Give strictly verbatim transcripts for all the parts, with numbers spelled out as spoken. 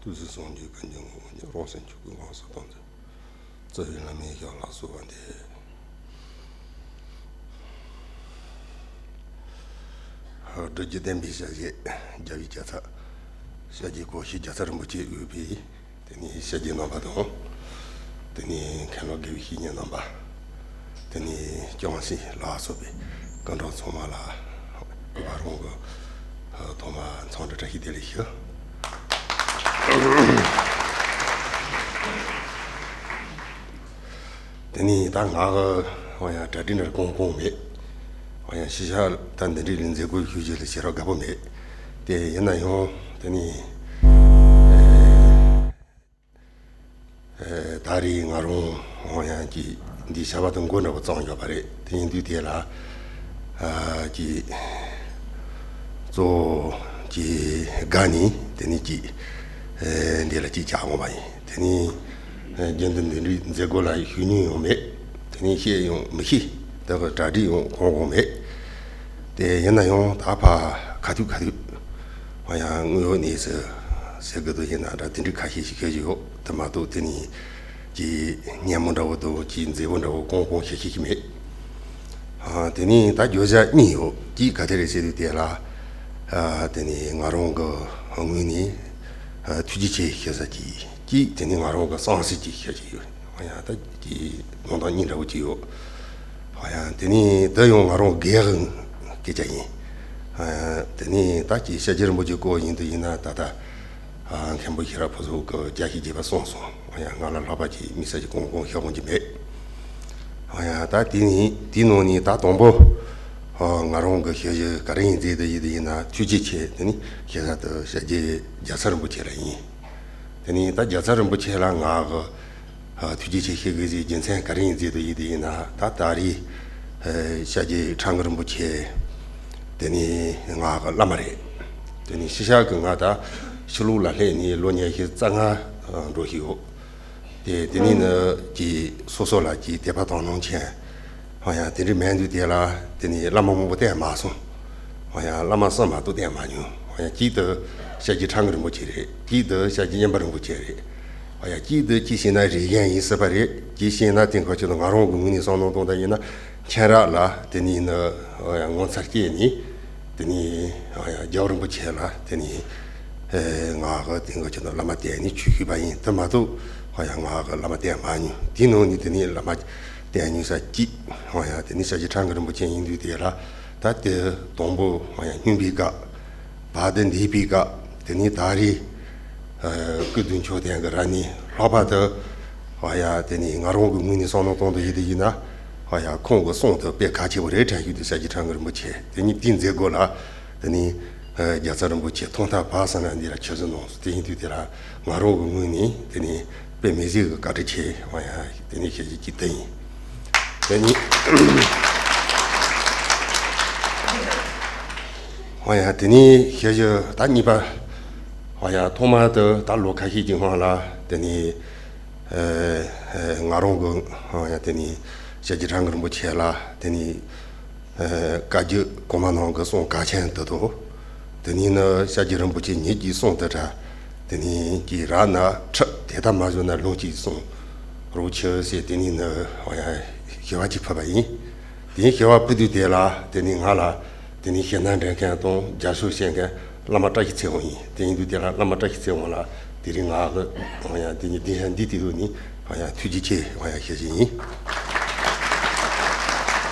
ཐུགས་སྲས་སངས་རྒྱས་ཀུན་གྱི་ངོ་བོ་ཉིད། རང་སེམས་ཆོས་སྐུའི་ངང་སུ་དྭངས་ཏེ། རྩ་བའི་བླ་མའི་ཞབས་ལ་གསོལ་བ་འདེབས། བསྒྲུབ་བརྒྱུད་བསྟན་པའི་ཞབས་ཞུ་རྒྱལ་བའི་རྒྱལ་ཚབ། ཞབས་ཀྱི་གོ་ཤེས་རྒྱལ་ཚབ་རིན་པོ་ཆེ་དབུས་པའི། དེ་ནས་ཞབས་ཀྱི་རྣམ་པ་དང་། དེ་ནས་མཁན་སློབ་དགེ་བའི་བཤེས་གཉེན་རྣམ་པ། དེ་ནས་སྐྱོང་སྲིད་ལ་སོགས་པའི་སྐུ་མགྲོན་ཚང་མ་ལ་གུས་པ་རང་གི་ཐོག་མ་འཚམས་འདྲི་བཀྲ་ཤིས་བདེ་ལེགས་ཞུ། དེ་ནས་ད་ང་གི་ཡང་གྲ་སྒྲིག་འདྲ་གང་གང་མེད། ཡང་ཤི་ཤ་ད་འདི་འདྲའི་ལས་མཛད་སྒོ་ཞུ་རྒྱུ་ལ་བྱེད་རོགས་དགའ་པོ་མེད། དེ་ཡིན་ན་ཡང་དེ་ནས་ད་རེས་ང་རང་ཡང་ཅིག་འདི་བྱ་བ་དང་མགོ་འདྲ་པོ་བརྩམས་ཡོད་པ་རེད། དེ་ཡིན་དུས་དེ་ལ་ཅིག་གཙོ་བོ་ཅིག་དགའ་ནས་དེ་ནས་ཅིག་འདི་ལ་ཅིག་བྱ་འོང་བ་ཡིན། དེ་ནས་རྒྱུན་དུ་འདི་འདྲའི་མཛད་སྒོ་ལ་ཞུགས་མྱོང་ཡང་མེད། དེ་ནས་ཤེས་ཡང་མི་ཤེས། དེ་གི་གྲ་སྒྲིག་ཡང་གང་གང་མེད། དེ་ཡིན་ན་ཡང་ད་ཕ་ག་དུས་ག་དུས་ཡང་དངོས་ཡོད་གནས་སུ་ཟེར་གི་འདུག་ཡིན་ན་འདྲ་དེ་འདྲའི་ཁ་ཤས་ཤིག་ཤོད་ཀྱི་ཡོད། དེ་མ་གཏོགས་དེ་ནས་ཀྱི་སྙན་མོ་འདྲ་བོ་དང་ཀྱི་མཛད་སྒོ་འདྲ་བོ་གང་གང་ཤེས་ཤེས་ཀྱི་མེད། དེ་ནས་ད་བརྗོད་བྱ་གཉིས་ཡོད། གཅིག་ག་དེ་རེད་ཟེར་དུས་དེ་ལ་དེ་ནས་ང་རང་གི་ངོས་ནས་ཐུགས་རྗེ་ཆེ་ཞུ་ས་གཅིག་གཅིག་དེ་ནས་ང་རང་གི་བསམ་ཚུལ་གཅིག་ཞུ་གི་ཡོད། ཡང་ད་ཀྱི་ནང་དོན་གཉིས་འདྲ་བོ་ཅིག་ཡོད། ཡང་དེ་ནས་འདི་ཡང་ང་རང་སྒེར་གྱི་སྐད་ཆ་ཡིན། དེ་ནས་ད་ཀྱི་ཞབས་རྗེ་རིན་པོ་ཆེ་སྐོར་ཡིན་དུས་ཡིན་ན་ད་ལྟ་མཁན་པོ་ཤེས་རབ་ཕུན་ཚོགས་ཀྱི་བརྒྱ་ཞིག་རྒྱས་པ་གསུངས་སོང་། ཡང་ང་ལ་ལྷག་པ་ཅིག་དམིགས་བསལ་གྱི་གང་གང་ཤོད་དགོས་ཀྱི་མེད། ཡང་ད་དེ་ནས་དེའི་ནང་ནས་ད་དང་པོ་ང་རང་གི་ཞབས་ཞུ་ག་རེ་ཡིན་མཛད་དུ་ཡིན་དུས་ཡིན་ན་ཐུགས་རྗེ་ཆེ་དེ་ནི་ཞེ་ས་དུ་ཞབས་རྗེ་རྒྱལ་ཚབ་རིན་པོ་ཆེ་ལ་ཡིན། དེ་ནས་ད་རྒྱལ་ཚབ་རིན་པོ་ཆེ་ལ་ང་གི་ཐུགས་རྗེ་ཆེ་ཞུ་དགོས་ཟེར་རྒྱུ་མཚན་ག་རེ་ཡིན་མཛད་དུ་ཡིན་དུས་ཡིན་ན་ད་ད་རེས་ཞབས་རྗེ་ཁྲ་འགུ་རིན་པོ་ཆེ་དེ་ནས་ང་གི་བླ་མ་རེད། དེ་ནས་ཤི་ཤ་གི་ང་ད་ཕྱི་ལོགས་ལ་སླེབས་ནས་ལོ་ཉི་ཤུ་རྩ་ལྔ་འགྲོ་བཞིན་ཡོད། དེ་དེ་ནས་ནི་ཀྱི་སོ་སོ་ལ་ཀྱི་དད་པ་དང་སྣང་ཆེན། ཧོ་ཡ་དེ་འདྲ་མེད་དུས་དེ་ལ་དེ་ནས་བླ་མ་མང་པོ་བསྟེན་མ་སོང་། ཧོ་ཡ་བླ་མ་གསུམ་མ་གཏོགས་བསྟེན་མ་མྱོང་། ཧོ་ཡ་གཅིག་ཏུ་ཞབས་ཀྱི་ཁྲ་འགུ་རིན་པོ་ཆེ་རེད། གཅིག་ཏུ་ཞབས་ཀྱི་སྙེམས་པ་རིན་པོ་ཆེ་རེད། ཧོ་ཡ་གཅིག་ཏུ་གཅིག་བྱས་ན་རིགས་རྒན་ཡིན་སྲིད་པ་རེད། གཅིག་བྱས་ན་དེང་སྐབས་ཆེད་དུ་ང་རང་གི་ངོས་ནས་བསམ་བློ་གཏོང་ད་ཡིན་ན་མཁྱེན་རབ་ལ་དེ་ནས་ནི་ཧོ་ཡ་ངོ་མཚར་སྐྱེས་ནས། དེ་ནས་ཨ་ཡ་རྒྱལ་བ་རིན་པོ་ཆེ་ལ་དེ་ནས་ཨེ་ང་གི་དེང་གི་ཆེད་དུ་བླ་མ་བསྟེན་ནས་ཆོས་ཞུས་པ་ཡིན། དེ་མ་གཏོགས་ཨ་ཡ་ང་གི་བླ་མ་བསྟེན་མ་མྱོང་། དེའི་ནང་ནས་དེ་ནས་བླ་མ་བསྟེན་མྱོང་ས་གཅིག་ཨ་ཡ་དེ་ནས་ཞབས་ཀྱི་ཁྲ་འགུ་རིན་པོ་ཆེ་ཡིན་དུས་དེ་ལ་ད་དེ་དང་པོ་ཨ་ཡ་སྙུང་པའི་སྐབས། བར་དུ་འདས་པའི་སྐབས། དེ་ནས་ད་རེས་ཨ་སྐུ་མདུན་མཆོད་རྟེན་གྱི་ར་ནས་ལྷག་པར་དུ་ཨ་ཡ་དེ་ནས་ང་རང་གི་ངོས་ནས་བསམ་བློ་གཏོང་དུ་ཡིན་དུས་ཡིན་ན་ཨ་ཡ་ཁོང་གི་གསུང་དུ་དཔེ་གལ་ཆེ་བོ་རེད་དྲན་ཞུ་དུས་ཞབས་ཀྱི་ཁྲ་འགུ་རིན་པོ་ཆེ་དེ་ཉིད་དེའི་མཛད་སྒོ་ལ་དེ་ནས་ཨ་རྒྱལ་ཚབ་རིན་པོ་ཆེ་ཐོག་མཐའ་བར་གསུམ་ལ་འདི་ལ་ཆིབས་བསྒྱུར་གནང་སོང་། དེ་ཡིན་དུས་དེ་ལ་ང་རང་གི་ངོས་ནས་དེ་ནས་དཔེ་མི་སྲིད་ཀྱི་བཀའ་དྲིན་ཆེ་ཨ་ཡ་དེ་ནས་ཞབས་ཀྱི་ཅིག་དེ་ཡིན། དེ་ནས་ཨ་ཡ་དེ་ནས་ཞབས་ཀྱི་ད་གཉིས་པ་ཨ་ཡ་ཐོག་མ་དུ་ད་ལོ་ཁ་ཤས་ཀྱི་སྔོན་ལ་དེ་ནས་ཨ་ཨ་ང་རང་གི་ཨ་ཡ་དེ་ནས་ཞབས་ཀྱི་ཁྲ་འགུ་རིན་པོ་ཆེ་ལ་དེ་ནས་ཨ་བཀའ་བརྒྱུད་གོང་མ་རྣམས་ཀྱི་གསུང་གལ་ཆེན་དུ་དོ། དེ་ནས་ནི་ཞབས་ཀྱི་རིན་པོ་ཆེ་ཉིད་ཀྱི་གསུང་དུ་གྲགས། དེ་ནས་ཀྱི་རབ་ན་ཁྲི་དེ་ལྟར་མ་བཟོད་ན་ལུང་གཅིག་གསུང་རོགས་ཆེ་ཟེར། དེ་ནས་ནི་ཨ་ཡ་ཞི་བ་གཅིག་ཕུལ་བ་ཡིན། དེ་ནས་ཞི་བ་ཕུལ་དུས་དེ་ལ་དེ་ནས་ང་ལ་དེ་ནས་ཞལ་སྣ་འདྲེན་མཁན་དང་རྒྱབ་སྐྱོར་བྱེད་མཁན་བླ་མ་བཀྲ་ཤིས་ཚེ་དབང་ཡིན། དེ་ཡིན་དུས་དེ་ལ་བླ་མ་བཀྲ་ཤིས་ཚེ་དབང་ལ་དེ་རིང་ང་གི་ཨ་ཡ་དེ་ནས་གདན་ས་འདི་དེ་ལུགས་ནས་ཨ་ཡ་ཐུགས་རྗེ་ཆེ་ཨ་ཡ་ཞུ་བཞིན་ཡིན།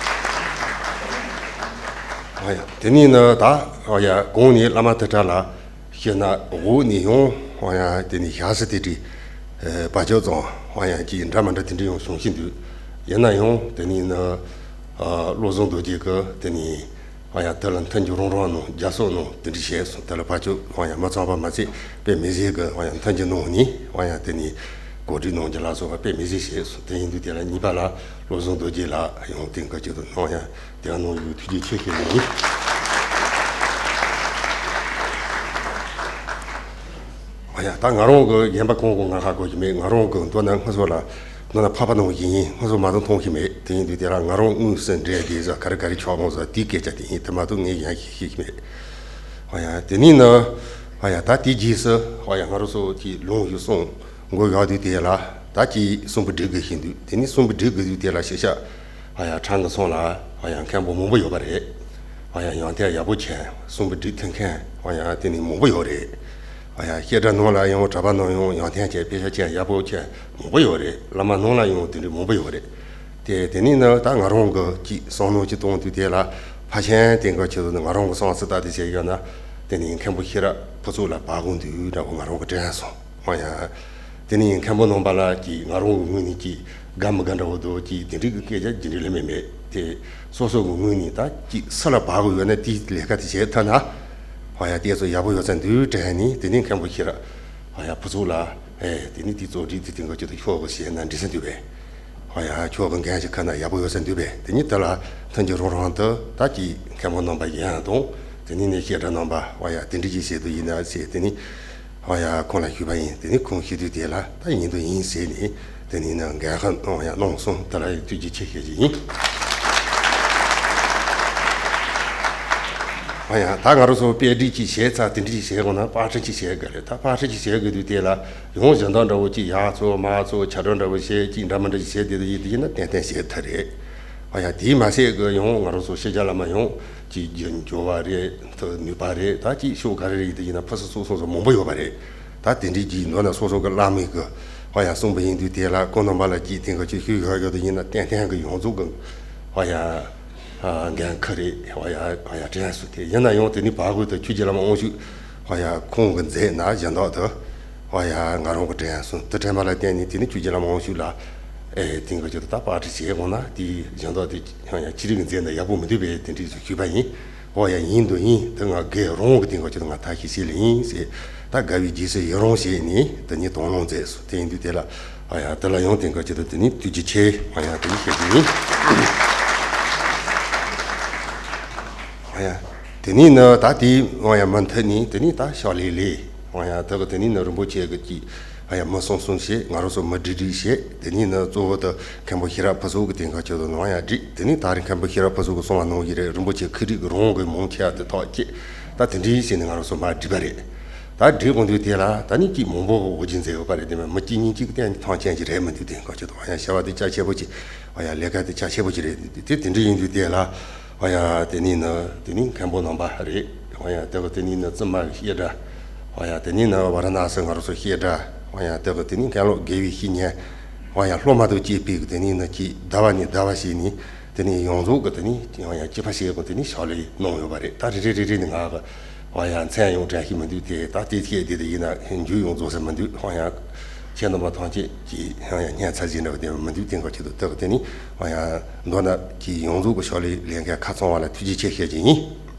ཨ་ཡ་དེ་ནས་ནི་ད་ཨ་ཡ་གོང་ནས་བླ་མ་དེ་གྲ་ལ་ཞུ་ན་འོག་ནས་ཡང་ཨ་ཡ་དེ་ནས་ཞག་སི་དེ་དྲི་བར་ཆད་ཙང་ཨ་ཡ་ཅིག་འདྲ་མི་འདྲ་དེ་འདྲ་ཡང་བྱུང་བཞིན་འདུག་ཡིན་ན་ཡང་དེ་ནས་ནི་ཨ་བློ་བཟང་རྡོ་རྗེ་གི་དེ་ནས་ཨ་ཡ་དེ་ལ་མཐུན་རྒྱུ་རང་རང་གནང་རྒྱབ་སྐྱོར་གནང་དེ་འདྲ་བྱས་སོང་། དེ་ལ་ཕར་ཕྱོགས་ཨ་ཡ་མི་ཚང་བ་མ་ཚད་དཔེ་མི་སྲིད་གི་ཨ་ཡ་མཐུན་རྒྱུ་གནང་ནས་ཨ་ཡ་དེ་ནས་གོ་སྒྲིག་གནང་རྒྱུ་ལ་སོགས་པ་དཔེ་མི་སྲིད་བྱས་སོང་། དེ་ཡིན་དུས་དེ་ལ་གཉིས་པ་ལ་བློ་བཟང་རྡོ་རྗེ་ལ་ཡང་དེང་སྐབས་ཅིག་ཏུ་གནང་ཡ་དེ་གནང་ཡོད། ཐུགས་རྗེ་ཆེ་ཞུ་ནི་ཡིན། ཨ་ཡ་ད་ང་རང་གི་ཡན་པ་གང་གང་ང་ཧ་གོ་གི་མེད། ང་རང་གི་མདོར་ན་སྔ་སོ་ལ་མདོར་ན་ཕ་ཕ་ནང་བཞིན་ཡིན། སྔ་སོ་མ་དང་མཐོང་གི་མེད། དེ་ཡིན་དུས་དེ་ལ་ང་རང་དངོས་སུ་འབྲེལ་དགོས་ཟ་ག་རེ་ག་རེ་ཆོག་འོང་ཟ་དེའི་སྐད་ཆ་དེ་ཡིན། དེ་མ་གཏོགས་ངས་གཞན་ཞིག་ཤེས་ཀྱི་མེད། ཨ་ཡ་དེ་ནས་ནི་ ཧོ་ཡ། ད་དེའི་རྗེས་སུ་ཧོ་ཡ་ང་རང་ཚོ་གི་ལུང་ཡུལ་གསུམ་མགོ་བཞག་དུས་དེ་ལ་ད་ཅིག་གསུམ་པོ་སྒྲིག་དགོས་ཤིང་འདུག་དེ་ནས་གསུམ་པོ་སྒྲིག་དགོས་དུས་དེ་ལ་ཤི་ཤ་ཧོ་ཡ་ཁྲང་གི་སོང་ལ་ཧོ་ཡ་མཁན་པོ་མང་པོ་ཡོད་པ་རེད། ཧོ་ཡ་ཡོན་ཏན་ཡག་པོ་ཆེ་གསུམ་པོ་སྒྲིག་ཐུབ་མཁན་ཧོ་ཡ་དེ་ནས་མང་པོ་ཡོད་རེད། ཧོ་ཡ་བཤད་གྲྭ་ནང་ལ་ཡང་གྲྭ་པ་ནང་ཡང་ཡོན་ཏན་ཆེ་དཔེ་ཆ་ཆེ་ཡག་པོ་ཆེ་མང་པོ་ཡོད་རེད། བླ་མ་ནང་ལ་ཡང་དེ་འདྲ་མང་པོ་ཡོད་རེད། དེ་དེ་ནས་ནི་ད་ང་རང་གི་ཅིག་བསམ་བློ་ཅིག་གཏོང་དུས་དེ་ལ་ཕ་ཆེན་དེ་འགའ་ཆེ་ཚོ་ནི་ང་རང་གི་བསམ་ཚུལ་ལྟ་དེ་བྱས་ཡོད་ན་དེ་ནི་མཁན་པོ་ཤེས་རབ་ཕུན་ཚོགས་ལ་བབ་དགོས་འདུག་འདྲ་བོ་ང་རང་གི་དྲན་སོང་། ཨོ་ཡ། དེ་ནི་མཁན་པོ་རྣམ་པ་ལ་ཅིག་ང་རང་གི་ངོས་ནས་ཅིག་དགའ་མི་དགའ་འདྲ་བོ་འདུག་ཅིག་དེ་འདྲའི་གི་སྐད་ཆ་ཇི་འདྲ་ལབ་མེད་མེད་དེ་སོ་སོ་གི་ངོས་ནས་ད་ཅིག་སུ་ལ་བབ་དགོས་ཡོད་ན་དེའི་ལས་ཀ་དེ་བྱས་ཐུབ་ན་ཨོ་ཡ་དེ་ཚོ་ཡག་པོ་ཡོད་ས་འདུག་དྲན་ནས་དེ་ནི་མཁན་པོ་ཤེས་རབ་ཨོ་ཡ་ཕུན་ཚོགས་ལ། ཨེ། དེ་ནི་དེའི་གཙོ་སྒྲིག་དེ་དེ་འགའ་ཆེ་ཚོ་ཁྱོད་གི་བྱས་ན་འགྲིག་ས་འདུག་པས། ཨོ་ཡ་ཁྱོད་གི་འགན་ཞིག་ཁུར་ན་ཡག་པོ་ཡོད་ས་འདུག་པས། དེ་ནི་དེ་ལ་ཐོན་གྱི་རང་རང་དུ་ད་ཀྱི་མཁན་པོ་རྣམ་པ་ཡིན་ཡང་དང་དེ་ནི་ནས་བཤད་གྲྭ་རྣམ་པ་ཨོ་ཡ་དེ་འདྲི་ཅིག་བྱེད་དུ་ཡིན་ན་ཟེར་དེ་ནི་ཨོ་ཡ་ཁོང་ལ་ཞུས་པ་ཡིན། དེ་ནི་ཁོང་ཞུ་དུས་དེ་ལ་ད་ཡིན་དུ་ཡིན་ཟེར་ནས་དེ་ནི་ནི་འགན་ཁུར་ཨོ་ཡ་གནང་སོང་། དེ་ལ་ཡང་ཐུགས་རྗེ་ཆེ་ཞུ་རྒྱུ་ཡིན། ཨོ་ཡ་ད་ང་རང་ཚོ་དཔེ་སྒྲིག་ཅིག་བྱས་ཚར་དེ་འདྲི་ཅིག་བྱས་དགོས་ན་པར་སྐྲུན་ཅིག་བྱས་དགོས་རེད། ད་པར་སྐྲུན་ཅིག་བྱས་དགོས་དུས་དེ་ལ། ཡང་གཞན་དག་འདྲ་བོ་ཅིག་ཡག་ཚོ་མ་ཚོ་ཆ་འདྲ་འདྲ་བོ་བྱས་ཅིག་འདྲ་མི་འདྲ་ཅིག་བྱས་བསྡད་དུ་ཡིན་དུ་ཡིན་ན་ཏན་ཏན་བྱས་ཐུབ་རེད། ཨ་ཡ་དེས་མ་ཟད་གི་ཡང་ང་རང་ཚོ་ཤེས་བྱ་བླ་མ་ཡང་ཅིག་རྒྱུ་འབྱོར་བ་རེད། ཐུགས་ནུས་པ་རེད། ད་ཅིག་ཤོག་ག་རེ་རེད་ཡིན་དུ་ཡིན་ན་ཕུན་སུམ་ཚོགས་ཚོགས་མང་པོ་ཡོད་པ་རེད། ད་དེ་འདྲའི་ཅིག་མདོར་ན་སོ་སོ་གི་བླ་མའི་གི་ཨ་ཡ་གསུངས་པ་ཡིན་དུས་དེ་ལ་ཁོང་རྣམ་པ་ལ་ཅིག་དེང་གི་ཅིག་ཤུགས་ཡོད་ཡོད་དུ་ཡིན་ན་ཏན་ཏན་གི་ཡོངས་རྫོགས་གི་ཨ་ཡ། འགན་ཁུར་རེད། ཨོ་ཡ་ཨོ་ཡ་དྲན་སོང་། དེ་ཡིན་ན་ཡང་དེ་ནི་བར་དགོས་དུ་ཆོས་རྗེ་བླ་མ་དབང་ཕྱུག་ཨོ་ཡ་ཁོང་གི་མཛད་ན་གཞན་དག་ཏུ་ཨོ་ཡ་ང་རང་གི་དྲན་སོང་། དེ་དྲན་པ་ལ་བརྟེན་ནས་དེ་ནི་ཆོས་རྗེ་བླ་མ་དབང་ཕྱུག་ལ་ཨེ་དེང་གི་ཆོས་དུ་ད་པར་ཏི་བྱེད་དགོངས་ན་དེ་གཞན་དག་དེ་ཨོ་ཡ་ཁྱེད་རིགས་ཀྱི་མཛད་ན་ཡག་པོ་མི་འདུག་པས་དེ་འདྲས་སུ་ཞུས་པ་ཡིན། ཨོ་ཡ་ཡིན་དུ་ཡིན། དེ་ང་དགེ་རང་གི་དེང་གི་ཆོས་དུ་ང་ཐག་ཤེས་ཤེས་ལ་ཡིན་ཟེར། ད་དགའ་བའི་རྗེས་སུ་ཡི་རང་བྱས་ནས་དེ་ནི་དང་བླངས་མཛད་སོང་། དེ་ཡིན་དུས་དེ་ལ། ཨ་ཡ་དེ་ལ་ཡང་དེང་གི་ཆོས་དུ་དེ་ནི་ཐུགས་རྗེ་ཆེ། ཨ་ཡ་དེ་ནི་བཤད་རྒྱུ་ཡིན། ཨ་ཡ་དེ་ནི་ནི་ད་དེ་ཨ་ཡ་མུ་མཐུད་ནས་དེ་ནི་ད་ཕྱག་ལས་ལས། ཨ་ཡ་དེ་གི་དེ་ནི་ནི་རིན་པོ་ཆེ་གི་ཅིག་ཨ་ཡ་མི་གསུང་གསུང་བྱེད། ང་རང་ཚོ་མི་སྒྲིག་སྒྲིག་བྱེད། དེ་ནི་ནི་གཙོ་བོ་དུ་མཁན་པོ་ཤེས་རབ་ཕུན་ཚོགས་གི་དེང་གི་ཆོས་དུ་ནི་ཨ་ཡ་སྒྲིག། དེ་ནི་ད་རེས་མཁན་པོ་ཤེས་རབ་ཕུན་ཚོགས་གི་གསུང་བ་ནང་བཞིན་རེད། རིན་པོ་ཆེ་ཁུ་རིག་གི་རང་གི་མང་ཆེ་བ་དེ་ཐག་བཅད། ད་དེ་འདྲའི་བྱས་ནས་ང་རང་ཚོ་མ་སྒྲིག་པ་རེད། ད་སྒྲིག་དགོས་དུས་དེ་ལ་ད་ནི་ཅིག་མང་པོ་གི་འོ་བརྒྱལ་མཛད་ཡོད་པ་རེད། དེ་མིན་མི་གཅིག་གཉིས་གཅིག་གི་སྟེང་གི་ཐང་ཆེན་གྱི་རེད་མི་འདུག་དེ་ག་ཆེ་དང་ཡང་བྱ་བ་དེ་རྒྱ་ཆེ་པོ་ཅིག་ཨ་ཡ་ལས་ཀ་དེ་རྒྱ་ཆེ་པོ་ཅིག་རེད། དེ་དེ་འདྲ་ཡིན་དུས་དེ་ལ་ཨ་ཡ་དེ་ནི་ནི་དེ་ནི་མཁན་པོ་རྣམ་པ་རེད། ཨ་ཡ་དེ་གི་དེ་ནི་ནི་བཙུན་མ་གི་བཤད་གྲྭ། ཨ་ཡ་དེ་ནི་ནི་ཝཱ་ར་ཎ་སི་ང་རང་ཚོ་བཤད་གྲྭ། ཨ་ཡ་དེ་གི་དེ་ནི་མཁན་སློབ་དགེ་བའི་བཤེས་གཉེན། ཨ་ཡ་སློབ་མ་དང་བཅས་པའི་གི་དེ་ནི་ནི་ཅིག་ཟླ་བ་ནས་ཟླ་བ་བྱས་ནས། དེ་ནས་ཡོངས་རྫོགས་ཀྱི་དེ་ནས་ཡང་ཡང་སྐྱེས་པ་ཞེས་པ་དེ་ནས་ཕྱག་ལས་གནང་ཡོད་པ་རེད། ད་རེ་རེ་རེ་རེ་ནས་ང་གི་ཨོ་ཡ་མཚན་ཡང་དྲན་ཤེས་མི་འདུག་དེ་ད་དེ་སྐད་དེ་དེ་ཡིན་ན་མཇུག་ཡང་རྫོགས་ས་མི་འདུག་ཨོ་ཡ་ཁྱེད་རྣམ་པ་ཐམས་ཅད་ཀྱིས་ཡང་ཡང་སྙན་ཚ་ཟིན་འདྲ་བ་དེ་མི་འདུག་དེ་འགའ་ཁྱེད་དུ་དག་དེ་ནས་ཨོ་ཡ་མདོར་ན་ཀྱི་ཡོངས་རྫོགས་ཀྱི་ཕྱག་ལས་ལས་འགན་ཁ་ཚང་བ་ལ་ཐུགས་རྗེ་ཆེ་ཞུ་རྒྱུ་ཡིན།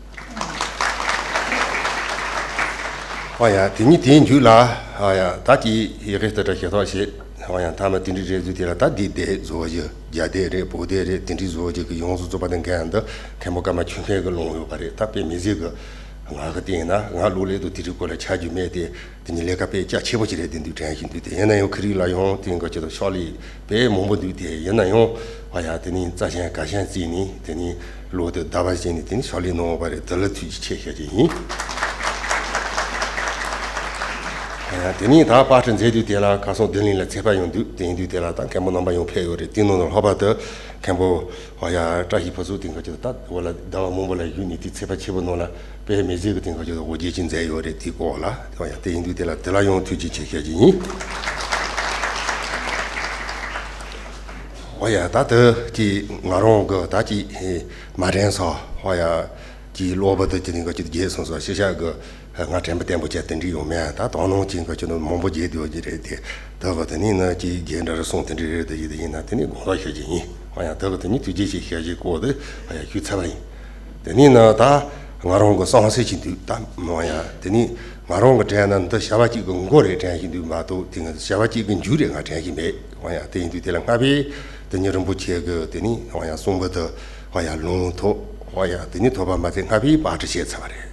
ཨོ་ཡ་དེ་ཉིད་དེའི་མཇུག་ལ་ཨོ་ཡ་ད་ཀྱི་ཡི་གེ་ལྟར་ཞེ་ཐག་བྱེད། ཨོ་ཡ་མཐའ་མ་དེ་འདྲའི་རེད་འདུག་དེ་ལ་ད་འདི་སྡེ་བཟོ་རྒྱུ་རྒྱ་སྡེ་རེད་བོད་སྡེ་རེད་དེ་འདྲའི་བཟོ་རྒྱུ་གི་ཡོངས་སུ་རྫོགས་པ་དང་འགལ་འདི་མཁན་པོ་ཀརྨ་ཆོས་འཕེལ་གི་ལུང་ཡོད་པ་རེད། ད་དཔེ་མི་སྲིད་གི་ང་གི་སྟེང་ན་ང་གློག་ཀླད་དུ་དེ་འདྲའི་སྐོར་ལ་ཆ་རྒྱུས་མེད་དེ་དེ་ནི་ལས་ཀ་དཔེ་རྒྱ་ཆེ་པོ་ཅིག་རེད་དེ་འདུག་དྲན་བཞིན་འདུག་དེ་ཡིན་ན་ཡང་ཁི་རིག་ལ་ཡང་དེ་འགའ་ཅིག་ཏུ་ཕྱག་ལས་དཔེ་མང་པོ་འདུག་དེ་ཡིན་ན་ཡང་ཨ་ཡ་དེ་ནི་རྩ་ཆེན་གལ་ཆེན་བརྩིས་ནས་དེ་ནི་ལོ་དེ་ཟླ་བ་བཞིན་ནས་དེ་ནི་ཕྱག་ལས་གནང་བ་རེད། དེ་ལ་ཐུགས་རྗེ་ཆེ་ཞུ་རྒྱུ་ཡིན། ཨ་ཡ་དེ་ནི་ད་པར་སྐྲུན་མཛད་དུས་དེ་ལ་ཁ་སང་བདུན་ལིང་ལ་ཚེས་པ་ཡང་འདུག་དེ་ཡིན་དུས་དེ་ལ་ད་མཁན་པོ་རྣམ་པ་ཡང་ཕེབས་ཡོད་རེད། དེ་ནང་ནས་ལྷག་པར་དུ་མཁན་པོ་ཨ་ཡ་བཀྲ་ཤིས་ཕུན་ཚོགས་དེ་འགའ་ཅིག་ད་འོ་ལ་ཟླ་བ་མང་པོ་ལ་བཞུགས་ནས་དེ་ཚེས་པ་ཆེན་པོ་ནང་ལ་དཔེ་མི་སྲིད་ཀྱི་དེ་འགའ་ཅིག་འོ་བརྒྱལ་ཅིག་མཛད་ཡོད་རེད། དེའི་སྐོར་ལ་ཨ་ཡ་དེ་ཡིན་དུས་དེ་ལ་དེ་ལ་ཡང་ཐུགས་རྗེ་ཆེ་ཞུ་རྒྱུ་ཡིན། ཨོ་ཡ་ད་དེ་ཅིག་ང་རང་གི་ད་ཅིག་མ་དྲན་སོང་། ཨོ་ཡ་ཅིག་ཀློག་པ་དེ་ཅིག་ནི་འགའ་ཅིག་བརྗེད་སོང་སོང་ཤི་ཤ་གི་ང་དྲན་པ་བརྟན་པོ་བྱས་དེ་འདྲ་ཡོང་མེད། ད་དོ་སྣང་ཅིག་འགའ་ཅིག་ནི་མང་པོ་བརྗེད་བསྡད་ཡོད་ཀྱི་རེད་དེ། དེ་གི་དེ་ནི་ནི་ཅིག་བརྗེད་འདྲ་རེ་སོང་དེ་འདྲ་རེད། དེ་ཡིན་དེ་ཡིན་ན་དེ་ནི་དགོངས་དག་ཞུ་རྒྱུ་ཡིན། ཨོ་ཡ་དེ་གི་དེ་ནི་ཐུགས་རྗེ་ཆེ་ཞུ་རྒྱུ་སྐོར་དེ་ཨོ་ཡ་ཞུས་ཚར་བ་ཡིན། དེ་ནས་ནི་ད་ང་རང་གི་བསམ་ཚུལ་ཅིག་འདུག་ད་མ་ཡ་དེ་ནས་ང་རང་གི་དྲན་ན་འདི་བྱ་བ་གཅིག་གི་མགོ་རེད་དྲན་བཞིན་འདུག་མ་གཏོགས་དེ་ནི་བྱ་བ་གཅིག་གི་མཇུག་རེད་ང་དྲན་བཞིན་མེད། མ་ཡ་དེ་ཡིན་དུས་དེ་ལ་སྔ་བས་དེ་ནི་རིན་པོ་ཆེ་གི་དེ་ནས་མ་ཡ་གསུང་གི་དུ་མ་ཡ་ལུང་ཐོབ། མ་ཡ་དེ་ནས་ཐོབ་པ་མ་ཚད་སྔ་བས་པར་སྐྲུན་བྱས་ཚར་བ་རེད།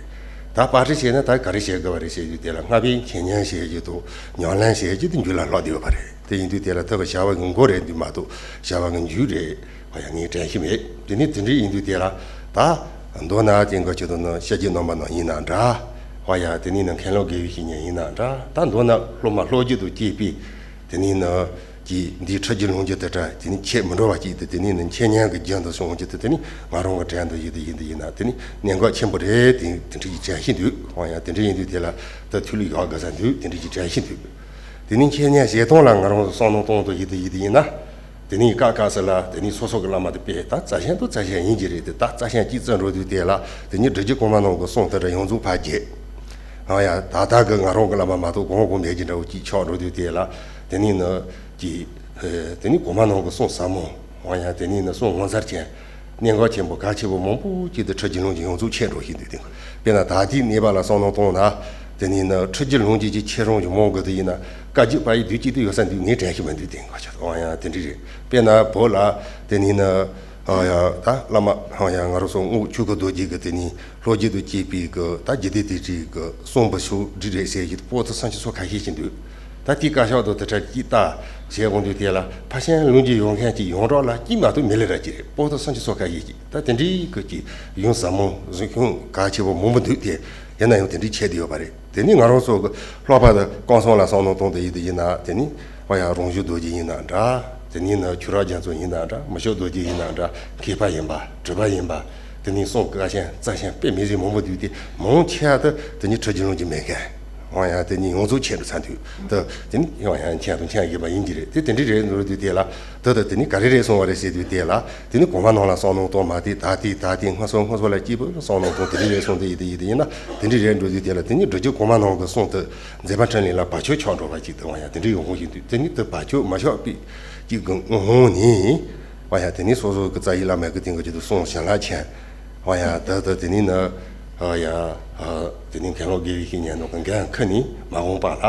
ད་པར་སྐྲུན་བྱས་ན་ད་ག་རེ་བྱེད་དགོས་པ་རེད་ཟེར་དུས་དེ་ལ་སྔ་བས་འཆད་ཉན་བྱེད་རྒྱུ་དང་ཉམས་ལེན་བྱེད་རྒྱུ་དེ་མཇུག་ལ་ལྷག་བསྡད་ཡོད་པ་རེད། དེ་ཡིན་དུས་དེ་ལ་ད་གི་བྱ་བ་གི་མགོ་རེད་འདུག་མ་གཏོགས་བྱ་བ་གི་མཇུག་རེད་ཨ་ཡ་ངས་དྲན་གྱི་མེད། དེ་ནི་དེ་འདྲ་ཡིན་དུས་དེ་ལ་ད་མདོར་ན་དེ་འགའ་ཅིག་ཏུ་ནི་ཤཱཀྱའི་རྣམ་པ་ནང་ཡིན་ན་འདྲ། པ་ཡ་དེ་ནས་ནི་མཁན་སློབ་དགེ་བའི་བཤེས་གཉེན་ཡིན་ན་འདྲ། ད་མདོར་ན་སློབ་མ་སློབ་བརྒྱུད་དུ་སྐྱེས་པའི་དེ་ནས་ནི་ཀྱི་འདིའི་ཁྲིད་ཀྱི་ལུང་གི་དེ་འདྲ་དེ་ནས་ཁྱད་མི་འགྲོ་བ་ཅིག་ཏུ། དེ་ནས་ནི་འཆད་ཉན་གྱི་རྒྱུན་དུ་སོང་གི་དེ། དེ་ནས་ང་རང་གི་དྲན་དུ་ཡིན་དུ་ཡིན་དུ་ཡིན་ན་དེ་ནས་གནད་འགག་ཆེན་པོ་རེད། དེ་དེ་འདྲ་ཡི་དྲན་ཤེས་འདུག། འོ་ཡ་དེ་འདྲ་ཡིན་དུས་དེ་ལ་ད་ཐུགས་ལ་ཡག་དགའ་ས་འདུག། དེ་འདྲ་ཡི་དྲན་ཤེས་འདུག། དེ་ནས་འཆད་ཉན་བྱེད་སྟངས་ལ་ང་རང་ཚོ་བསམ་བློ་གཏོང་དུ་ཡིན་དུ་ཡིན་དུ་ཡིན་ན། དེ་ནས་སྐབས་སྐབས་སུ་ལ་དེ་ནས་སོ་སོ་གི་བླ་མ་དེ་དཔེ་ད་རྩ་ཤན་དུ་རྩ་ཤན་ཡིན་གྱི་རེད་དེ། ད་རྩ་ཤན་གཅིག་བཙལ་འགྲོ་དུས་དེ་ལ་དེ་ནས་སྒྲུབ་བརྒྱུད་གོང་མ་ནང་གི་གསུང་དེ་འདྲ་ཡོངས་རྫོགས་ཕར་བརྗེད། ཨ་ཡ་ད་ལྟ་གི་ང་རང་གི་བླ་མ་མ་གཏོགས་གོང་གོང་མེད་ཀྱི་འདྲ་བོ་གཅིག་ཆགས་འགྲོ་དུས་དེ་ལ་དེ་ནས་ནི་ཀྱི་དེ་ནས་གོང་མ་ནང་གི་གསུང་ཟབ་མོ། ཨ་ཡ་དེ་ནས་ནི་གསུང་ངོ་མཚར་ཅན། གནད་འགག་ཆེན་པོ་གལ་ཆེན་པོ་མང་པོ་ཅིག་ཏུ་ཁྲིད་ཀྱི་ལུང་གི་ཡོངས་རྫོགས་ཆད་འགྲོ་བཞིན་འདུག་སྟེ། དཔེར་ན་ད་ལྟའི་གནས་བབ་ལ་བསམ་བློ་གཏོང་ན། དེ་ནས་ནི་ཁྲིད་ཀྱི་ལུང་གི་ཆེ་ཆུང་གི་མང་གི་དེ་ཡིན་ན་བཀའ་བརྒྱུད་པ་ཡི་དུས་གཅིག་ཏུ་ཡོད་ས་འདུག། ངས་དྲན་ཤེས་མ་འདུག་སྟེ་གོ་ཆོད། ཨོ་ཡ་དེ་འདྲ་རེད། དཔེར་ན་བོད་ལ་དེ་ནས་ནི་ཨ་ཡ་ད་བླ་མ་ཨ་ཡ་ང་རང་ཚོ་རྔོག་ཆོས་སྐུ་རྡོ་རྗེ་གི་དེ་ནས་ལྷོ་རྒྱུད་དུ་སྐྱེས་པའི་གི་ད་རྒྱུད་སྡེ་དེ་འདྲའི་གི་གསུང་བ་ཤོག་འདྲི་རེད་ཟེར་གྱི་པོ་ཏི་སུམ་ཅུ་སོ་ཁ་ཤས་ཤིག་འདུག། ད་དེའི་བཀའ་ཤག་ཏུ་དེ་འདྲ་ཅིག་ལྟ་བྱས་འོང་དུས་དེ་ལ་ཕ་ཤན་ལུང་གི་ཡོང་མཁན་གྱི་ཡོངས་གྲགས་ལ་གཅིག་མ་གཏོགས་མི་ལས་ར་ཅི་རེད། པོ་ཏི་སུམ་ཅུ་སོ་ཁ་ཤས་ཅིག་ད་དེ་འདྲའི་གི་ཅིག་ཡོན་ཟབ་མོ་གཟིགས་སྐྱོང་གལ་ཆེ་བོ་མང་པོ་འདུག་སྟེ། ཡིན་ན་ཡང་དེ་འདྲའི་ཆད་དེ་ཡོད་པ་རེད། དེ་ནས་ང་རང་ཚོ་གི་ལྷག་པར་དུ་སྐལ་བཟང་ལ་བསམ་བློ་གཏོང་དེ་ཡིན་དེ་ཡིན་ན། དེ་ནས་ཨ་ཡ་རོང་ཞུ་རྡོ་རྗེ་ཡིན་ན་འདྲ། དེ་ནས་ནི་ཆོས་རབ་རྒྱ་མཚོ་ཡིན་ན་འདྲ། མི་ཤོག་རྡོ་རྗེ་ཡིན་ན་འདྲ། མཁས་པ་ཡིན་པ་གྲུབ་པ་ཡིན་པ། དེ་ནས་གསུང་བཀའ་ཆེན་རྩ་ཆེན་དཔེ་མི་སྲིད་མང་པོ་འདུག་སྟེ། མང་ཆེ་བ་དེ་དེ་ནས་ཁྲིད་ཀྱི་ལུང་གི་མེད་མཁན། འོ་ཡ་དེ་ནས་ཡོངས་རྫོགས་ཆད་འགྲོ་ཚར་འདུག། ད་དེ་ནས་འོ་ཡ་མཁྱེན་དང་མཁྱེན་དགོས་པ་ཡིན་གྱི་རེད་དེ། དེ་འདྲ་རེད་འགྲོ་དུས་དེ་ལ་ད་ད་དེ་ནས་ག་རེ་རེད་སོང་བ་རེད་ཟེར་དུས་དེ་ལ། དེ་ནས་གོང་མ་ནང་ལ་བསམ་བློ་གཏོང་མ་དེ་ད་དེ་ད་དེ་སྔ་སོ་སྔ་སོ་ལ་སྐྱིད་པོ་བསམ་བློ་གཏོང་དེ་འདྲ་རེད་སོང་དེ་ཡིན་དེ་ཡིན་དེ་ཡིན་ན། དེ་འདྲ་རེད་འགྲོ་དུས་དེ་ལ་དེ་ནས་སྒྲུབ་བརྒྱུད་གོང་མ་ནང་གི་གསུང་དེ་མཛད་པ་འཕྲིན་ལས་ལ་བར་ཆད་ཆགས་འགྲོ་བ་ཅིག་དང་། འོ་ཡ་དེ་འདྲ་ཡོང་ཁུངས་ཤིག་འདུག། དེ་ནས་དེ་བར་ཆད་མ་ཆགས་པའི་ཅིག་གི་ངོ་ཧོང་ནས། འོ་ཡ་དེ་ནས་སོ་སོ་གི་རྩ་བའི་བླ་མ་གི་དེང་གི་ཆེད་དུ་གསུང་བྱིན་རླབས་ཆེན། འོ་ཡ་ད་ད་དེ་ནས་ནི་འོ་ཡ་དེ་ནས་མཁན་སློབ་དགེ་བའི་བཤེས་གཉེན་ནང་གི་འགན་ཁུར་ནས་མ་འོངས་པ་ལ།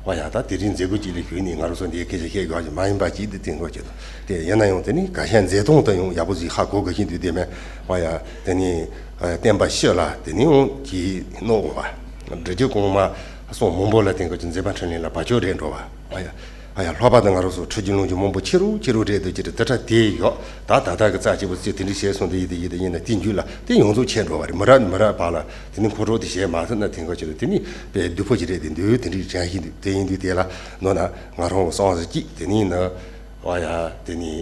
འོ་ཡ་ད་དེ་རིང་མཛད་སྒོ་ཅིག་ལ་ཞུགས་ནས་ང་རང་ཚོ་འདིའི་སྐད་ཆ་བཤད་དགོས་ཀྱི་མ་ཡིན་པ་ཅིག་འདི་དེང་གི་ཆེད་དུ། དེ་ཡིན་ན་ཡང་དེ་ནས་ག་ཤེད་མཛད་སྟངས་དེ་ཡང་ཡག་པོ་ཞིག་ཧ་གོ་གི་ཤིན་ཏུ་དེ་མེད། འོ་ཡ་དེ་ནས་བསྟན་པ་སྤྱི་ལ་དེ་ནས་ཡང་གི་གནོད་འོང་བ། སྒྲུབ་བརྒྱུད་གོང་མ་གསུང་མང་པོ་ལ་དེང་གི་ཆེད་མཛད་པ་འཕྲིན་ལས་ལ་བར་ཆད་རེད་འགྲོ་བ། ཨ་ཡ། ཨ་ཡ་ལྷག་པར་དུ་ང་རང་ཚོ་ཁྲིད་ཀྱི་ལུང་གི་མང་པོ་ཆེ་རུ་ཆེ་རུ་རེད་འདུག་ཅེས་དེ་འདྲ་དེ་ཡོད། ད་ད་ལྟ་གི་རྩ་ཆེ་བོ་ཚེ་དེ་འདྲ་བྱས་སོང་དེ་ཡིན་དེ་ཡིན་དེ་ཡིན་ན་དེ་རྒྱུད་ལ་དེ་ཡོངས་རྫོགས་ཆད་འགྲོ་བ་རེད། མི་རབས་ནས་མི་རབས་བར་ལ་དེ་ནི་མཁོ་སྤྲོད་དེ་བྱས་མ་ཐུབ་ན་དེང་གི་ཆེད་དུ་དེ་ནི་དཔེ་སྡུག་པོ་ཞིག་རེད། དེ་འདུག་དེ་འདྲའི་དྲན་ཤེས་འདུག། དེ་ཡིན་དུས་དེ་ལ་མདོར་ན་ང་རང་གི་བསམ་བློ་གཅིག་དེ་ནི་ན། ཨ་ཡ་དེ་ནི།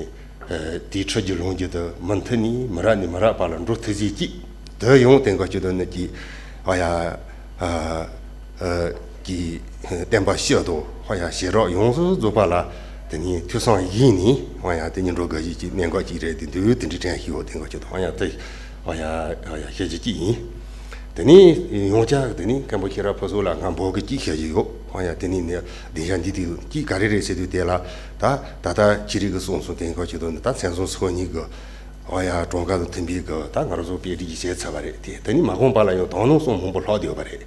ཨ་དེའི་ཁྲིད་ཀྱི་ལུང་གི་དུ་མུ་མཐུད་ནས་མི་རབས་ནས་མི་རབས་བར་ལ་འགྲོ་ཐུབ་ཚེ་གཅིག་དུ་ཡང་དེང་གི་ཆེད་དུ་ནི་གི་ཨ་ཡ་ཨ་ཨ་གི་བསྟན་པ་སྤྱི་དང་ཨ་ཡ་ཞི་རགས་ཡོངས་སུ་རྫོགས་པ་ལ་དེ་ནི་ཐོས་བསམ་བཞེས་ནས་ཨ་ཡ་དེ་ནི་འགྲོ་དགོས་ཀྱི་གནད་འགག་ཅིག་རེད། དེ་འདུག་དེ་འདྲའི་དྲན་ཤེས་ཡོད། དེང་གི་ཆེད་དུ་ཨ་ཡ་དེ་ཨ་ཡ་ཨ་ཡ་བཤད་རྒྱུ་གཅིག་ཡིན། དེ་ནས་ཡང་བསྐྱར་དེ་ནས་མཁན་པོ་ཤེས་རབ་ཕུན་ཚོགས་ལ་ང་འབོད་སྐུལ་གཅིག་བྱ་རྒྱུ་ཡོད། ཨ་ཡ་དེ་ནས་ནི་སྡིངས་ཆ་འདི་དེ་གཅིག་ག་རེ་རེད་ཟེར་དུས་དེ་ལ་ད་ད་ལྟ་ཁྱེད་རིགས་ཀྱི་གསུང་སོང་དེང་གི་ཆེད་དུ་ནི་ད་མཚན་བཟང་སོ་གཉིས་ཀྱི་ཨ་ཡ་གྲངས་ཀ་དང་མཐུན་པའི་གི་ད་ང་རང་ཚོ་དཔེ་སྒྲིག་གི་བྱས་ཚར་བ་རེད། དེ་དེ་ནས་མ་གོང་པ་ལ་ཡང་དང་ནང་གསུང་མང་པོ་ལྷག་བསྡད་ཡོད་པ་རེད།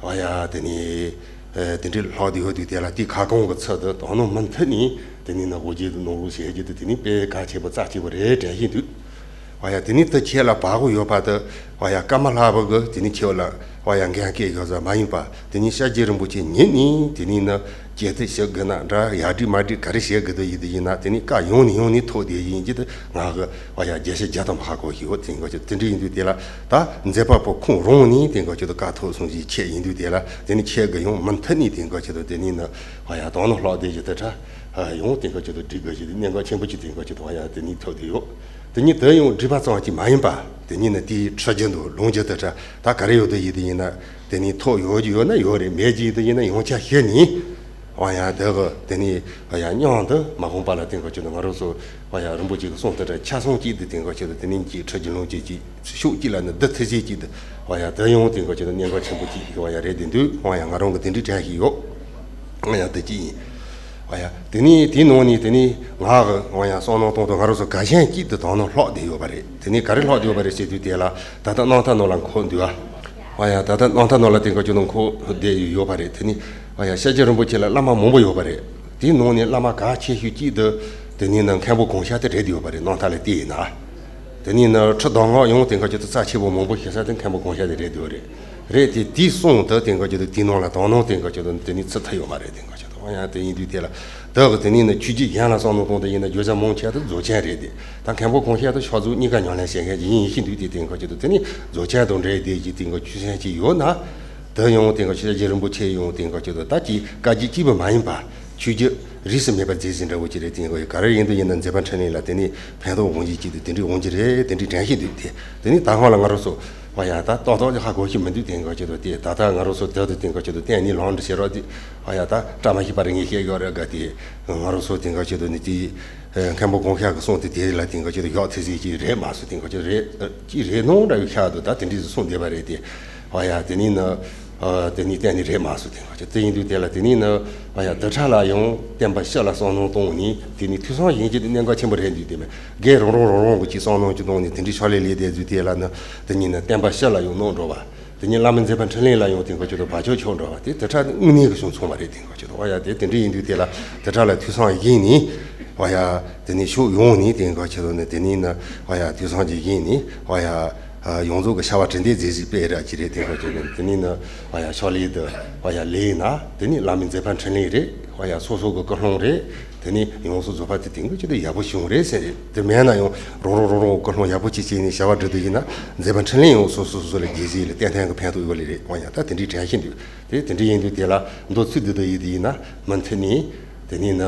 ཨ་ཡ་དེ་ནས་ཨ་དེ་འདྲའི་ལྷག་བསྡད་ཡོད་དུས་དེ་ལ་དེ་ཁ་སྐོང་གི་ཚུལ་དུ་དང་ནང་མུ་མཐུད་ནས་དེ་ནས་ནི་འོ་བརྒྱལ་དུ་གནང་རོགས་བྱེད་རྒྱུ་དེ་དེ་ནས་དཔེ་གལ་ཆེ་བོ་རྩ་ཆེ་བོ་རེད་དྲན་བཞིན་འདུག། ཨ་ཡ་དེ་ནས་དེ་ཁྱེད་ལ་བབ་གི་ཡོད་པ་དེ་ཨ་ཡ་ཀརྨ་ལྷ་པ་གི་དེ་ནས་ཁྱེད་ལ་ཨ་ཡ་འགན་བསྐྱེད་ཡོད་ས་མ་ཡིན་པ། དེ་ནས་སྐྱབས་རྗེ་རིན་པོ་ཆེ་ཉིད་ནས་དེ་ནས་ནི་ཅེ་ཐི་ཞུ་དགོས་ན་འདྲ། ཡར་སྒྲིག་མར་སྒྲིག་ག་རེ་བྱེད་དགོས་དེ་ཡིན་དེ་ཡིན་ན་དེ་ནས་བཀའ་ཡང་ནས་ཡང་ནས་ཐོབ་བསྡད་ཡིན་གྱི་དེ་ང་གི་ཨ་ཡ་བརྒྱ་ཆ་བརྒྱ་ཐམ་པ་ཧ་གོ་ཞིག་ཡོད། དེང་གི་ཆེད་དུ་དེ་འདྲ་ཡིན་དུས་དེ་ལ་ད་མཛད་པ་པོ་ཁོང་རང་ནས་དེང་གི་ཆེད་དུ་བཀའ་ཐོབ་སོང་ཞིག་ཁྱེད་ཡིན་དུས་དེ་ལ་དེ་ནས་ཁྱེད་གི་ཡང་མུ་མཐུད་ནས་དེང་གི་ཆེད་དུ་དེ་ནས་ནི་ཨ་ཡ་དང་ནང་ལྷག་བསྡད་ཀྱི་དེ་འདྲ་ཡང་དེང་གི་ཆེད་དུ་སྒྲིག་དགོས་ཞིག་དེ་གནད་འགག་ཆེན་པོ་ཅིག་དེང་གི་ཆེད་དུ་ཨ་ཡ་དེ་ནས་ཐོབ་བསྡད་ཡོད། དེ་ནས་དེ་ཡང་སྒྲིག་པ་ཙམ་གྱིས་མ་ཡིན་པ་དེ་ནས་ནི་དེའི་ཁྲིད་རྒྱུན་དུ་ལུང་རྒྱུན་དེ་འདྲ་ད་ག་རེ་ཡོད་དེ་ཡིན་དེ་ཡིན་ན་དེ་ནས་ཐོབ་ཡོད་ཀྱི་ཡོད་ན་ཡོད་རེད། མེད་ཀྱི་ཡིན་དེ་ཡིན་ན་ཡང་བསྐྱར་ཞུས་ནས། ཨ་ཡ་དེ་གི་དེ་ནས་ཨ་ཡ་མཉམ་དུ་མ་འོངས་པ་ལ་དེང་གི་ཆེད་དུ་ང་རང་ཚོ་ཨ་ཡ་རིན་པོ་ཆེ་གི་གསུང་དེ་འདྲ་ཆ་ཚང་གཅིག་དེ་དེང་གི་ཆེད་དུ་དེ་ནས་ཀྱི་ཁྲིད་ཀྱི་ལུང་གཅིག་གཅིག་ཕྱོགས་གཅིག་ལ་ནི་བསྡུ་ཐུབ་ཚེ་གཅིག་དེ་ཨ་ཡ་དེ་ཡང་དེང་གི་ཆེད་དུ་གནད་འགག་ཆེན་པོ་གཅིག་ཨ་ཡ་རེད་དེ་འདུག། ཨ་ཡ་ང་རང་གི་དེ་འདྲའི་དྲན་ཤེས་ཡོད། ཨ་ཡ་དེ་གཅིག་ཡིན། ཨ་ཡ་དེ་ནས་དེའི་ནང་ནས་དེ་ནས་ང་གི་ཨ་ཡ་བསམ་བློ་གཏོང་དུས་ང་རང་ཚོ་ག་གཞན་གཅིག་དེ་དང་ནང་ལྷག་བསྡད་ཡོད་པ་རེད། དེ་ནས་ག་རེ་ལྷག་བསྡད་ཡོད་པ་རེད་ཟེར་དུས་དེ་ལ་ད་ལྟ་རྣམ་ཐར་ནང་ལ་འཁོད་འདུག་ཨ། ཨ་ཡ་ད་ལྟ་རྣམ་ཐར་ནང་ལ་དེང་གི་ཆེད་དུ་འཁོད་བསྡད་ཡོད་པ་རེད། དེ་ནས་ཨ་ཡ་སྐྱབས་རྗེ་རིན་པོ་ཆེ་ལ་བླ་མ་མང་པོ་ཡོད་པ་རེད། དེའི་ནང་ནས་བླ་མ་གལ་ཆེ་ཤོས་གཅིག་དེ་དེ་ནས་ནི་མཁན་པོ་གོང་ཤཱཀ་དེ་རེད་ཡོད་པ་རེད། རྣམ་ཐར་ལ་བལྟས་ཡིན་ན། དེ་ནས་ནི་ཁྲིད་གདམས་ངག་ཡང་དེང་གི་ཆེད་དུ་རྩ་ཆེ་བོ་མང་པོ་ཤེས་ས་དེ་མཁན་པོ་གོང་ཤཱཀ་དེ་རེད་ཡོད་རེད། རེད་དེ་དེའི་གསུང་དེ་དེང་གི་ཆེད་དུ་དེའི་ནང་ལ་དང་ནང་དེང་གི་ཆེད་དུ་དེ་ནས་ཚུད་ཐུབ་ཡོད་མ་རེད། དེང་གི་ཆེད་དུ་ཨ་ཡ་དེ་ཡིན་དུས་དེ་ལ་དེ་གི་དེ་ནས་ནི་ཆོས་བརྒྱུད་གཞན་ལ་བསམ་བློ་གཏོང་དེ་ཡིན་ན་བརྗོད་བྱ་མང་ཆེ་བ་དེ་རྫོགས་ཆེན་རེད་དེ། ད་མཁན་པོ་གོང་ཤཱཀ་དེ་ཕྱག་རྫོགས་གཉིས་ཀ་ཉམས་ལེན་བྱེད་མཁན་ཅིག་ཡིན་ཤེས་འདུག་དེ་དེང་གི་ཆེད་དུ་དེ་ནས་རྫོགས་ཆེན་དང་འབྲེལ་བསྡད་ཀྱི་དེང་གི་ཆོས་ཚན་ཅིག་ཡོད་ན། དེ་ཡང་དེང་གི་ཆོས་རྒྱལ་རིན་པོ་ཆེ་ཡང་དེང་གི་ཆོས་དང་ད་ཅིག་བཀའ་བརྒྱུད་གཅིག་པུ་མ་ཡིན་པ་ཆོས་བརྒྱུད་རིས་སུ་མེད་པ་མཛད་ཟིན་འདྲ་བོ་ཅིག་རེད། དེང་གི་ག་རེ་ཡིན་དུ་ཡིན་ན་མཛད་པ་འཕྲིན་ལས་ལ་དེ་ནི་ཕན་ཐོགས་འོང་གི་ཅིག་དུ་དེ་འདྲའི་འོང་གི་རེད། དེ་འདྲའི་དྲན་ཤེས་འདུག་དེ་དེ་ནི་ད་སྔོན་ལ་ང་རང་ཚོ་ཨོ་ཡ་ད་ཏོག་ཏོག་ཅིག་ཧ་གོ་ཤེས་མི་འདུག་དེང་གི་ཆོས་དང་དེ་ད་ལྟ་ང་རང་ཚོ་དེ་དུ་དེང་གི་ཆོས་དང་བསྟན་ནི་ལོང་འདྲི་བྱེད་རོགས་དེ་ཨོ་ཡ་ད་བཀྲ་མ་ཤིས་པ་རེ་ངས་བཤད་ཡོད་རེད་ག་དེ་ང་རང་ཚོ་དེང་གི་ཆོས་དང་ནི་དེ། མཁན་པོ་གོང་ཤག་གི་གསུང་དེ་དེ་ལ་དེང་གི་ཆོས་དང་ཡག་ཐེ་ཟིག་ཅིག་རེད་མ་སོང་། དེང་གི་ཆོས་རེད་ཅིག་རེད་ནོ་འདྲ་བའི་ཤག་ཏུ་ད་དེ་འདྲའི་གསུང་བསྡད་པ་རེད་དེ། ཨ་ཡ་དེ་ནི་ནི་དེ་ནི་གཏན་ནི་རེད་མ་སོང་། དེང་གི་ཆོས་དེ་ཡིན་དུས་དེ་ལ་དེ་ནི་ནི་ཨ་ཡ་དེ་ཕྲ་ལ་ཡང་བསྟན་པ་སྤྱི་ལ་བསམ་བློ་གཏོང་ནི་དེ་ནི་ཐོས་བསམ་གཞན་གྱི་གནད་འགག་ཆེན་པོ་རེད་འདུག་དེ་མེད་སྒེར་རང་རང་རང་རང་གི་ཅིག་བསམ་བློ་ཅིག་གཏོང་ནི་དེ་འདྲའི་ཕྱག་ལས་ལས་བསྡད་དུས་དེ་ལ་ནི་དེ་ནི་ནི་བསྟན་པ་སྤྱི་ལ་ཡང་གནོད་འགྲོ་བ། དེ་ཉིད་བླ་མ་མཛད་པ་འཕྲིན་ལས་ལ་ཡང་དེང་གི་ཆོས་དང་བར་ཆད་ཆོག་འགྲོ་བ་དེ་དེ་ཕྲ་དངོས་གནས་ཀྱི་བྱུང་སོང་བ་རེད། དེང་གི་ཆོས་དང་ཨ་ཡ་དེ་དེ་འདྲ་ཡིན་དུས་དེ་ལ་དེ་ཕྲ་ལ་ཐོས་བསམ་བཞེས་ནས་ཨ་ཡ་དེ་ནས་ཕྱོགས་ཡོངས་ནས་དེང་གི་ཆོས་དང་ནི་དེ་ནས་ནི་ཨ་ཡ་ཐོས་བསམ་གྱིས་བཞེས་ནས་ཨ་ཡ་ཡོངས་རྫོགས་ཀྱི་བྱ་བ་དྲིན་དེ་མཛད་ཟིག་སྤེལ་ར་ཅི་རེད། དེང་གི་ཆོས་དང་དེ་ནས་ནི་ཨ་ཡ་ཕྱག་ལས་དུ་ཨ་ཡ་ལས་ན་དེ་ནས་བླ་མའི་མཛད་པ་འཕྲིན་ལས་རེད། ཨ་ཡ་སོ་སོ་གི་ཀུན་སློང་རེད། དེ་ནས་ཡོངས་སུ་རྫོགས་པ་དེ་དེང་གི་ཆོས་དང་ཡག་པོ་བྱུང་རེད་ཟེར་རེད། དེ་མེད་ན་ཡང་རང་རང་རང་རང་ཀུན་སློང་ཡག་པོ་ཅིག་བྱས་ནས་བྱ་བ་སྒྲུབ་དུ་ཡིན་ན་མཛད་པ་འཕྲིན་ལས་ཡང་སོ་སོ་སོ་སོ་ལ་རྒྱས་ཟིན་ལ་ཏན་ཏན་གྱི་ཕན་ཐོགས་ཡོད་ལེ་རེད། འོ་ཡ་ད་དེ་འདྲའི་དྲན་ཤེས་འདུག་དེ་དེ་འདྲའི་ཡིན་དུས་དེ་ལ་མདོ་ཚིག་འདི་དུ་ཡིན་དུ་ཡིན་ན་མུ་མཐུད་ནས་དེ་ནས་ནི་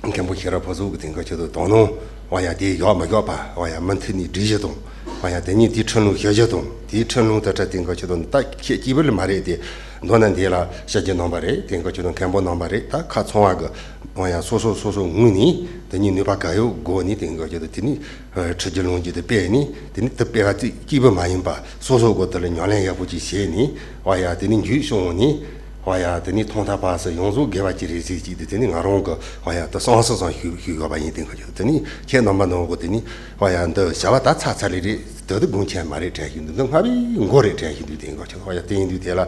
མཁན་པོ་ཤེས་རབ་ཕུན་ཚོགས་ཀྱི་དེང་གི་ཆོས་དང་དོ་སྣང་འོ་ཡ་དེ་ཡག་མི་ཡག་པ་འོ་ཡ་མུ་མཐུད་ནས་སྒྲིག་གཞི་དང་འོ་ཡ་དེ་ཉིད་དེའི་ཁྲིད་ལུང་བཤད་གཞི་དང་དེའི་ཁྲིད་ལུང་དེ་ཕྲ་དེང་གི་ཆོས་དང་ད་ཁྱེད་སྐྱིད་པ་ལ་མ་རེད་དེ། མདོར་ན་འདི་ལ་ཤཱཀྱའི་རྣམ་པ་རེད། དེང་གི་ཆོས་དང་མཁན་པོ་རྣམ་པ་རེད། ད་ཁ་ཚང་བ་གི་ཡང་སོ་སོ་སོ་སོ་ངོས་ནས་དེ་ཉིད་ནུས་པ་ག་ཡོད་སྒོ་ནས་དེང་གི་ཆོས་དང་དེ་ནི་ཁྲིད་རྒྱུ་ལུང་རྒྱུ་དེ་སྤེལ་ནས་དེ་ནི་དེ་སྤེལ་བ་དེ་སྐྱིད་པོ་མ་ཡིན་པ་སོ་སོ་སྒོ་དེ་ལ་ཉམས་ལེན་ཡག་པོ་ཅིག་བྱས་ནས་ཨ་ཡ་དེ་ནི་འཇུག་བྱུང་ནས་ཨ་ཡ་དེ་ནི་ཐོག་མཐའ་བར་གསུམ་ཡོངས་རྫོགས་དགེ་བ་ཅིག་རེད་ཟེར་ཅིག་དེ་དེ་ནི་ང་རང་གི་ཨ་ཡ་དེ་སང་སང་སང་ཞུ་ཞུ་དགོས་པ་ཡིན། དེང་གི་ཆོས་དེ་ནི་ཁྱེད་རྣམ་པ་ནང་གི་དེ་ནི་ཨ་ཡ་འདི་བྱ་བ་ད་ཚར་ཚར་རེད་རེད། དེ་དེ་དགོངས་ཆེན་མ་རེད་དྲན་བཞིན་འདུག་འདི་སྔ་བའི་མགོ་རེད་དྲན་བཞིན་འདུག་དེང་གི་ཆོས་ཨ་ཡ་དེ་ཡིན་དུས་དེ་ལ།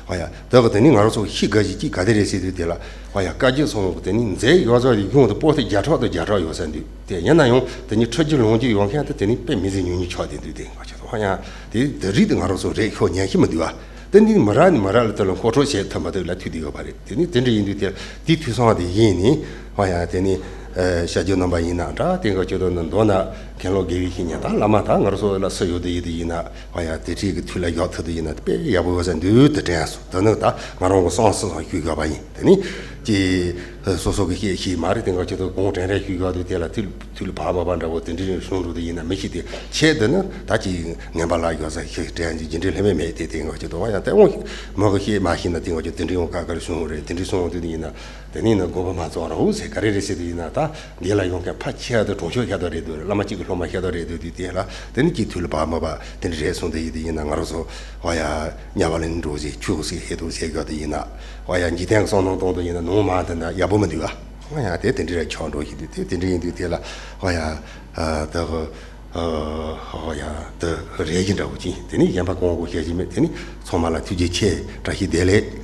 ཨ་ཡ། དེ་ག་དེ་ནི་ང་རང་ཚོ་ཤི་དགའ་ཞིག་ཅིག་ག་དེ་རེད་ཟེར་དུས་དེ་ལ། ཨ་ཡ། བཀའ་བརྒྱུད་སོང་གི་དེ་ནི་མཛད་ཡོད་ཚོ་ཡིག་ཡོང་དུ་པོ་ཏི་བརྒྱ་ཕྲག་དང་བརྒྱ་ཕྲག་ཡོད་ས་འདུག་དེ་ཡིན་ན་ཡང་དེ་ནི་ཁྲིད་རྒྱུ་ལུང་རྒྱུ་ཡོང་མཁན་དེ་དེ་ནི་དཔེ་མི་ཟིན་ཉུང་ཉུང་ཆགས་བསྡད་འདུག་དེ་ང་ཆ་ཚོ་ཨ་ཡ། དེ་དེ་རིགས་དེ་ང་རང་ཚོ་རེད་ཤོག་ཉན་ཤི་མི་འདུག་ཨ། དེ་ནི་མི་ར་ནི་མི་ར་ལ་དེ་ལ་མཁོ་སྤྲོད་བྱེད་ཐུབ་མ་ཐུབ་ལ་ཐུག་བསྡད་ཡོད་པ་རེད། དེ་ནི་དེ་འདྲ་ཡིན་དུས་དེ་དེ་ཐུགས་བསམ་དེ་ཡིན་ནི། ཨ་ཡ། དེ་ནི། ཨ། བཤད་རྒྱུ་རྣམ་པ་ཡིན་ན་འདྲ་དེ་ག་ཆོས་དོན་ནི་མདོར་ན་མཁན་སློབ་དགེ་བའི་བཤེས་གཉེན་དང་བླ་མ་དང་ང་རང་ཚོ་ལ་སུ་ཡོད་དེ་ཡིན་དེ་ཡིན་ན། ཨ་ཡ། དེ་འདྲའི་གི་ཐུགས་ལ་ཡག་ཐུབ་དེ་ཡིན་ན་དཔེ་ཡག་པོ་ཡོད་ས་འདུག་དེ་དྲན་སོང་། དེ་ནི་ད་ང་རང་གི་བསམ་སོང་ཞུ་དགོས་པ་ཡིན། དེ་ནི་ཀྱི་སོ་སོ་གི་བཤད་ཤེས་མ་རེད། དེ་ག་ཆོས་དོན་གོང་དྲན་རེ་ཞུ་དགོས་དུས་དེ་ལ་ཐུགས་ཐུགས་ལ་བག་མ་བག་འདྲ་བོ་དེ་འདྲའི་བྱུང་འགྲོ་དེ་ཡིན་ན་མི་ཤེས་དེ་ཆེད་དུ་ནི་ད་ཀྱི་ངན་པ་ལ་ཡོད་ས་ཞིག་དྲན་གྱི་རྒྱུ་འབྲས་ལྷད་མེད་མེད་དེ་དེ་ག་ཆོས་དོན་ཨ་ཡ། དེ་འོང་མོ་གི་བཤད་མ་ཤེས་ན་དེ་ག་ཆོས་དེ་འདྲའི་འོང་ཁ་ཁར་བྱུང་རེད། དེ་འདྲའི་སོང་དུས་ཡིན་ན། དེ་ནས་ནི་དགོངས་པ་མ་རྫོགས་རོགས་ཟེར་ག་རེ་རེད་ཟེར་དུས་ཡིན་ན། ད་འདི་ལ་ཡོང་མཁན་ཕལ་ཆེ་བ་དེ་གྲོང་ཆོག་ཤ་སྟག་རེད་འདུག་བླ་མ་གཅིག་གི་སློབ་མ་ཤ་སྟག་རེད་འདུག་དུས་དེ་ལ་དེ་ནི་གཅིག་ཐུགས་ལ་བག་མ་བག་དེ་འདྲ་རེད་སོང་། དེ་ཡིན་དུས་ཡིན་ན་ང་རང་ཚོ་ཨ་ཡ་གཉའ་བ་ལེན་འགྲོ་ཟེར་ཆོས་ཟེར་ཧེ་དུ་ཟེར་དགོས་དུས་ཡིན་ན། ཨ་ཡ། འཇིག་རྟེན་གྱི་བསམ་བློ་གཏོང་དུས་ཡིན་ན་ནོར་མ་དེ་ན་ཡག་པོ་མི་འདུག་ཨ། ཨ་ཡ། དེ་དེ་འདྲ་རེད་ཆགས་འགྲོ་ཞིག་འདུག་དེ་དེ་འདྲ་ཡིན་དུས་དེ་ལ་ཨ་ཡ། ཨ། ད་གི། ཨོ་ཡ། དེ་རེད་ཀྱི་འདྲ་བོ་ཅིག་དེ་ནི་གཞན་པ་གང་གོ་བཤད་ཀྱི་མེད། དེ་ནི་ཚང་མ་ལ་ཐུགས་རྗེ་ཆེ། བཀྲ་ཤིས་བདེ་ལེགས།